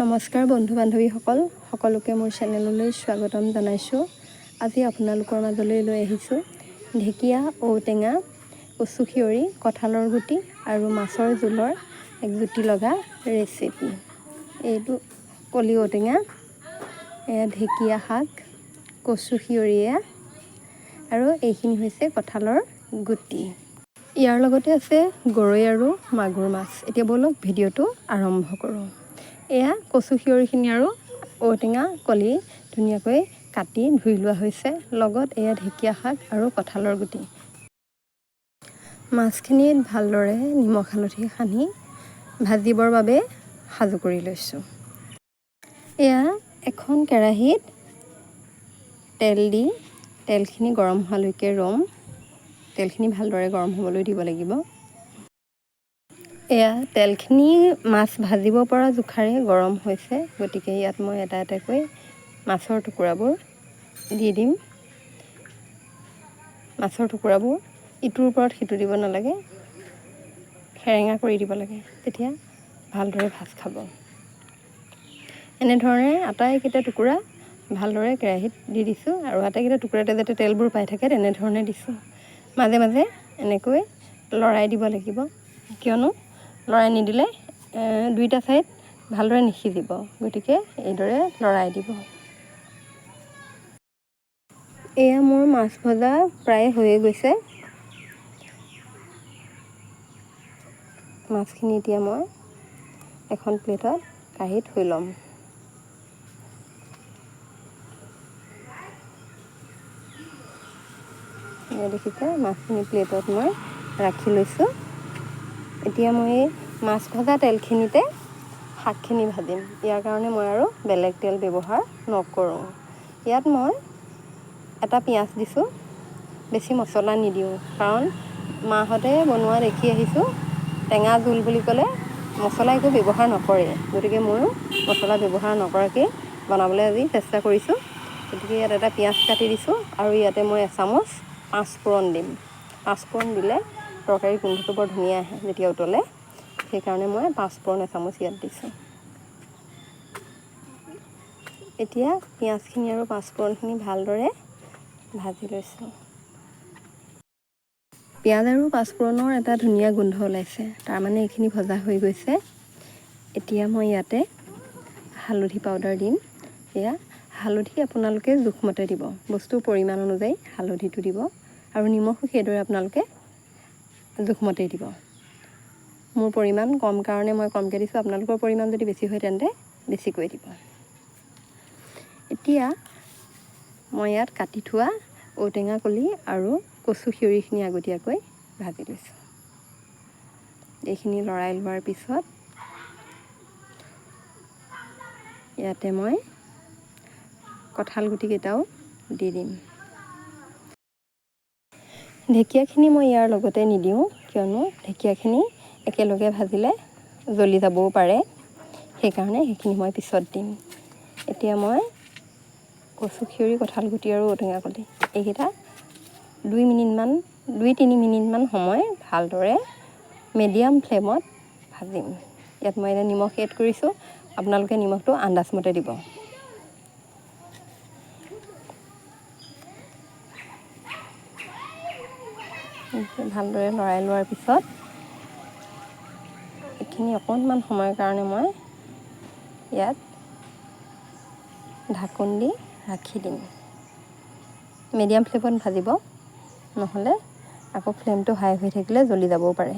নমস্কাৰ বন্ধু বান্ধৱীসকল, সকলোকে মোৰ চেনেললৈ স্বাগতম জনাইছোঁ। আজি আপোনালোকৰ মাজলৈ লৈ আহিছোঁ ঢেকীয়া, ঔটেঙা, কচু খিয়ৰি, কঁঠালৰ গুটি আৰু মাছৰ জোলৰ এক জুতি লগা ৰেচিপি। এইটো কলি ঔটেঙা, এয়া ঢেকীয়া শাক, কচু খিয়ৰি এয়া, আৰু এইখিনি হৈছে কঁঠালৰ গুটি। ইয়াৰ লগতে আছে গৰৈ আৰু মাগুৰ মাছ। এতিয়া ব'লক, ভিডিঅ'টো আৰম্ভ কৰোঁ। এয়া কচু খিয়ৰিখিনি আৰু ঔটেঙা কলি ধুনীয়াকৈ কাটি ধুই লোৱা হৈছে। লগত এয়া ঢেকীয়া শাক আৰু কঁঠালৰ গুটি। মাছখিনিত ভালদৰে নিমখ হালধি সানি ভাজিবৰ বাবে সাজু কৰি লৈছোঁ। এয়া এখন কেৰাহীত তেল দি তেলখিনি গৰম হোৱালৈকে ৰ'ম। তেলখিনি ভালদৰে গৰম হ'বলৈ দিব লাগিব। এয়া তেলখিনি মাছ ভাজিব পৰা জোখাৰে গৰম হৈছে। গতিকে ইয়াত মই এটা এটাকৈ মাছৰ টুকুৰাবোৰ দি দিম। মাছৰ টুকুৰাবোৰ ইটোৰ ওপৰত সিটো দিব নালাগে, সেৰেঙা কৰি দিব লাগে, তেতিয়া ভালদৰে ভাজ খাব। এনেধৰণে আটাইকেইটা টুকুৰা ভালদৰে কেৰাহীত দি দিছোঁ আৰু আটাইকেইটা টুকুৰাতে যাতে তেলবোৰ পাই থাকে, তেনেধৰণে দিছোঁ। মাজে মাজে এনেকৈ লৰাই দিব লাগিব, কিয়নো লৰাই নিদিলে দুইটা ছাইড ভালদৰে নিসিজিব। গতিকে এইদৰে লৰাই দিব। এয়া মোৰ মাছ ভজা প্ৰায় হৈয়ে গৈছে। মাছখিনি এতিয়া মই এখন প্লেটত কাঢ়ি থৈ ল'ম। এয়া দেখিছে, মাছখিনি প্লেটত মই ৰাখি লৈছোঁ। এতিয়া মই এই মাছ ভজা তেলখিনিতে শাকখিনি ভাজিম। ইয়াৰ কাৰণে মই আৰু বেলেগ তেল ব্যৱহাৰ নকৰোঁ। ইয়াত মই এটা পিঁয়াজ দিছোঁ, বেছি মছলা নিদিওঁ, কাৰণ মাহঁতে বনোৱা দেখি আহিছোঁ, টেঙা জোল বুলি ক'লে মছলা একো ব্যৱহাৰ নকৰে। গতিকে ময়ো মছলা ব্যৱহাৰ নকৰাকৈ বনাবলৈ আজি চেষ্টা কৰিছোঁ। গতিকে ইয়াত এটা পিঁয়াজ কাটি দিছোঁ আৰু ইয়াতে মই এচামুচ পাঁচফোৰণ দিম। পাঁচফোৰণ দিলে তৰকাৰীৰ গোন্ধটো বৰ ধুনীয়া আহে যেতিয়া উতলে, সেইকাৰণে মই পাঁচফোৰণ এচামুচ ইয়াত দিছোঁ। এতিয়া পিঁয়াজখিনি আৰু পাঁচফোৰণখিনি ভালদৰে ভাজি লৈছোঁ। পিঁয়াজ আৰু পাঁচফোৰণৰ এটা ধুনীয়া গোন্ধ ওলাইছে, তাৰমানে এইখিনি ভজা হৈ গৈছে। এতিয়া মই ইয়াতে হালধি পাউডাৰ দিম। এয়া হালধি আপোনালোকে জোখমতে দিব, বস্তুৰ পৰিমাণ অনুযায়ী হালধিটো দিব আৰু নিমখো সেইদৰে আপোনালোকে জোখমতেই দিব। মোৰ পৰিমাণ কম কাৰণে মই কমকৈ দিছোঁ, আপোনালোকৰ পৰিমাণ যদি বেছি হয় তেন্তে বেছিকৈ দিব। এতিয়া মই ইয়াত কাটি থোৱা ঔটেঙা কলি আৰু কচু খিয়ৰিখিনি আগতীয়াকৈ ভাজি লৈছোঁ। এইখিনি লৰাই লোৱাৰ পিছত ইয়াতে মই কঁঠাল গুটিকেইটাও দি দিম। ঢেকীয়াখিনি মই ইয়াৰ লগতে নিদিওঁ, কিয়নো ঢেকীয়াখিনি একেলগে ভাজিলে জ্বলি যাবও পাৰে, সেইকাৰণে সেইখিনি মই পিছত দিম। এতিয়া মই কচু খিয়ৰি, কঁঠাল গুটি আৰু ঔটেঙা কলি এইকেইটা 2 মিনিটমান, 2-3 মিনিটমান সময় ভালদৰে মিডিয়াম ফ্লেমত ভাজিম। ইয়াত মই এতিয়া নিমখ এড কৰিছোঁ, আপোনালোকে নিমখটো আন্দাজমতে দিব। ভালদৰে লৰাই লোৱাৰ পিছত এইখিনি অকণমান সময়ৰ কাৰণে মই ইয়াত ঢাকোন দি ৰাখি দিম। মিডিয়াম ফ্লেমত ভাজিব, নহ'লে আকৌ ফ্লেমটো হাই হৈ থাকিলে জ্বলি যাবও পাৰে।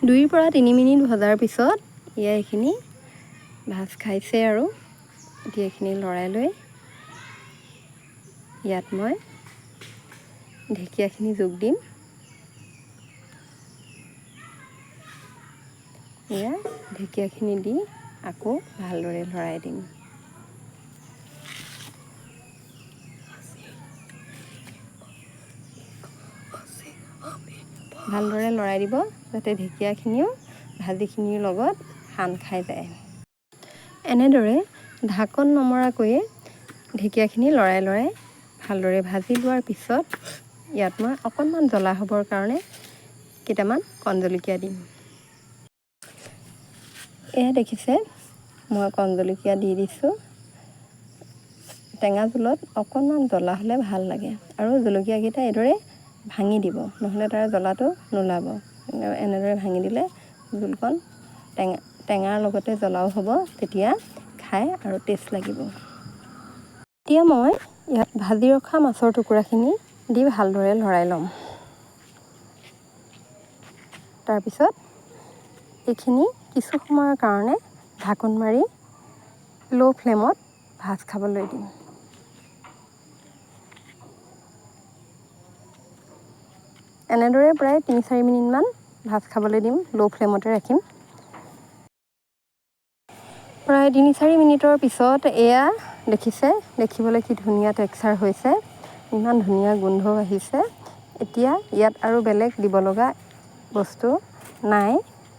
2ৰ পৰা 3 মিনিট ভজাৰ পিছত এয়া এইখিনি ভাজ খাইছে আৰু এতিয়া এইখিনি লৰাই লৈ ইয়াত মই ঢেকীয়াখিনি যোগ দিম। এয়া ঢেকীয়াখিনি দি আকৌ ভালদৰে লৰাই দিম। ভালদৰে লৰাই দিব, যাতে ঢেকীয়াখিনিও ভাজিখিনিৰ লগত সান খাই যায়। এনেদৰে ঢাকন নমৰাকৈয়ে ঢেকীয়াখিনি লৰাই লৰাই ভালদৰে ভাজি লোৱাৰ পিছত ইয়াত মই অকণমান জ্বলা হ'বৰ কাৰণে কেইটামান কণ জলকীয়া দিম। এয়া দেখিছে, মই কণ জলকীয়া দি দিছোঁ। টেঙা জোলত অকণমান জ্বলা হ'লে ভাল লাগে। আৰু জলকীয়াকেইটা এইদৰে ভাঙি দিব, নহ'লে তাৰ জ্বলাটো নোলাব। এনেদৰে ভাঙি দিলে জোলকণ টেঙাৰ লগতে জ্বলাও হ'ব, তেতিয়া খাই আৰু টেষ্ট লাগিব। এতিয়া মই ইয়াত ভাজি ৰখা মাছৰ টুকুৰাখিনি দি ভালদৰে লৰাই ল'ম। তাৰপিছত এইখিনি কিছু সময়ৰ কাৰণে ঢাকোন মাৰি ল' ফ্লেমত ভাজ খাবলৈ দিম। এনেদৰে প্ৰায় 3-4 মিনিটমান ভাজ খাবলৈ দিম, ল' ফ্লেমতে ৰাখিম। প্ৰায় 3-4 মিনিটৰ পিছত এয়া দেখিছে, দেখিবলৈ কি ধুনীয়া টেক্সচাৰ হৈছে, ইমান ধুনীয়া গোন্ধ আহিছে। এতিয়া ইয়াত আৰু বেলেগ দিব লগা বস্তু নাই,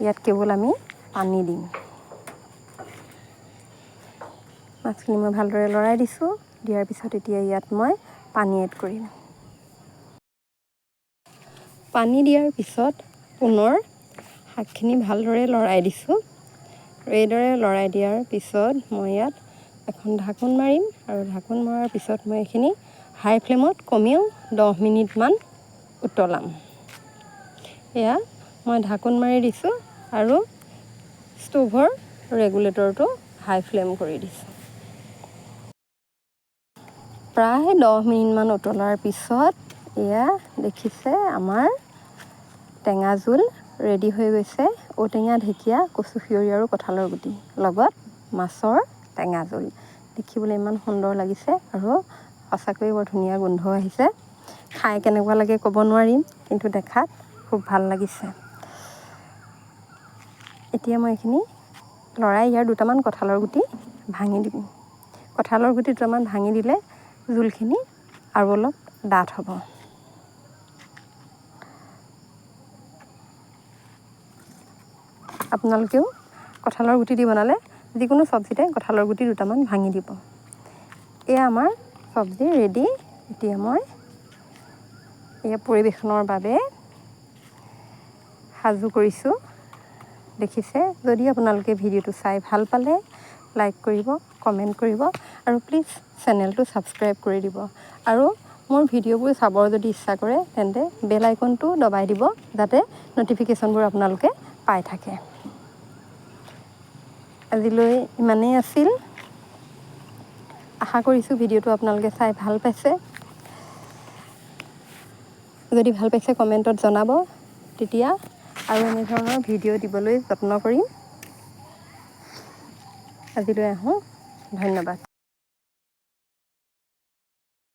ইয়াত কেৱল আমি পানী দিম। মাছখিনি মই ভালদৰে লৰাই দিছোঁ। দিয়াৰ পিছত এতিয়া ইয়াত মই পানী এড কৰিম। পানী দিয়াৰ পিছত পুনৰ শাকখিনি ভালদৰে লৰাই দিছোঁ। এইদৰে লৰাই দিয়াৰ পিছত মই ইয়াত এখন ঢাকোন মাৰিম আৰু ঢাকোন মৰাৰ পিছত মই এইখিনি হাই ফ্লেমত কমেও 10 মিনিটমান উতলাম। এয়া মই ঢাকোন মাৰি দিছোঁ আৰু ষ্ট'ভৰ ৰেগুলেটৰটো হাই ফ্লেম কৰি দিছোঁ। প্ৰায় 10 মিনিটমান উতলাৰ পিছত এয়া দেখিছে আমাৰ টেঙা জোল ৰেডি হৈ গৈছে। ঔটেঙা, ঢেকীয়া, কচু সিয়ৰি আৰু কঁঠালৰ গুটি লগত মাছৰ টেঙা জোল। দেখিবলৈ ইমান সুন্দৰ লাগিছে আৰু সঁচাকৈয়ে বৰ ধুনীয়া গোন্ধ আহিছে। খাই কেনেকুৱা লাগে ক'ব নোৱাৰিম, কিন্তু দেখাত খুব ভাল লাগিছে। এতিয়া মই এইখিনি লৰাই ইয়াৰ দুটামান কঁঠালৰ গুটি ভাঙি দিম। কঁঠালৰ গুটি দুটামান ভাঙি দিলে জোলখিনি আৰু অলপ ডাঠ হ'ব। আপোনালোকেও কঁঠালৰ গুটি দি বনালে যিকোনো চব্জিতে কঁঠালৰ গুটি দুটামান ভাঙি দিব। এয়া আমাৰ চব্জি ৰেডি। এতিয়া মই এয়া পৰিৱেশনৰ বাবে সাজু কৰিছোঁ। দেখিছে, যদি আপোনালোকে ভিডিঅ'টো চাই ভাল পালে লাইক কৰিব, কমেণ্ট কৰিব আৰু প্লিজ চেনেলটো ছাবস্ক্ৰাইব কৰি দিব। আৰু মোৰ ভিডিঅ'বোৰ চাবৰ যদি ইচ্ছা কৰে তেন্তে বেল আইকনটো দবাই দিব, যাতে ন'টিফিকেশ্যনবোৰ আপোনালোকে পাই থাকে। আজিলৈ ইমানেই আছিল। আশা কৰিছোঁ ভিডিঅ'টো আপোনালোকে চাই ভাল পাইছে। যদি ভাল পাইছে কমেণ্টত জনাব, তেতিয়া আৰু এনেধৰণৰ ভিডিঅ' দিবলৈ যত্ন কৰিম। আজিলৈ আহোঁ, ধন্যবাদ।